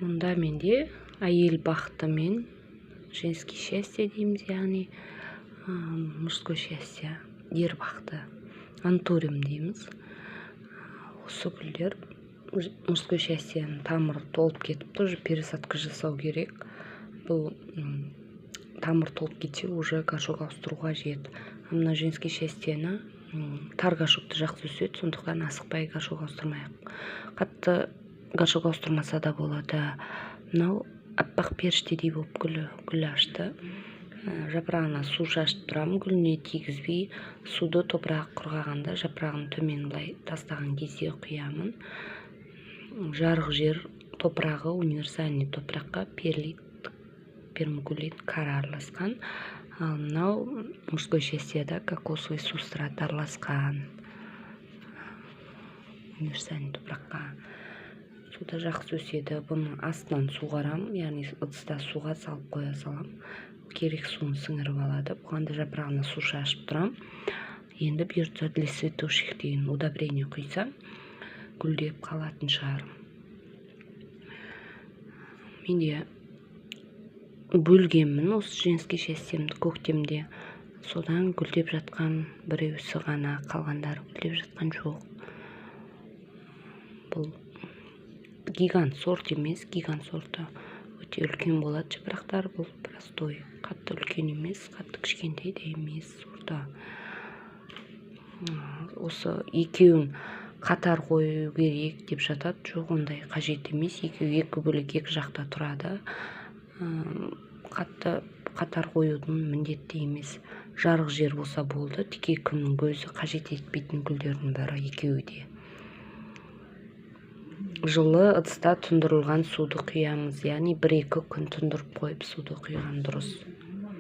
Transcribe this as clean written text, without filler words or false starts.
Мұнда менде әйел бақыты мен женский счастье дейміз, яғни мужское счастье, ер бақыты, антуриум дейміз. Осы гүлдер, мужской счастье нің тамыры толып кетіпті, уже пересадка жасау керек. Бұл тамыр толып кетсе, уже горшок ауыстыру қажет. Мына женский счастье ні тар горшок ты жақсы өседі, сондықтан асықпай горшок ауыстырмай, қатты горшок ауыстырмаса да болады. Мынау аппақ періштедей болып гүлі гүл ашты. Жапырағына су шашып тұрамын, гүліне тигізбей. Суды топырақ құрғағанда, жапырағын төмен былай тастаған кезде құямын. Жарық жер топырағы универсальный топыраққа перлит, вермикулит, кора араласқан. Ал мынау мужской счастье да кокосовый субстрат араласқан универсальный топыраққа. Суда жақсы өседі. Бұның астынан суғарамын, яғни ыдыста суға салып қоя саламын, керек суын сіңіріп алады. Бұған да жапырағына су шашып тұрамын. Енді бұйыртса, для цветущих деген удобрение құйсам, гүлдеп қалатын шығар. Менде бөлгенмін осы женский счастье мді көктемде, содан гүлдеп жатқан біреусі ғана, қалғандары гүлдеп жатқан жоқ. Бұл гигант сорт емес, гигант сорты өте үлкен болады жапырақтары. Бұл простой, қатты үлкен емес, қатты кішкентай да емес сорты. Осы екеуін қатар қою керек деп жатады. Жоқ, ондай қажет емес, екеуі екі бөлек, екі жақта тұрады. Қатты қатар қоюдың міндетті емес. Жарық жер болса болды. Тіке күннің көзі қажет етпейтін гүлдердің бірі екеуі де. Жылы ыдыста тұндырылған суды құямыз, яғни 1-2 күн тұндырып қойып, суды құйған дұрыс.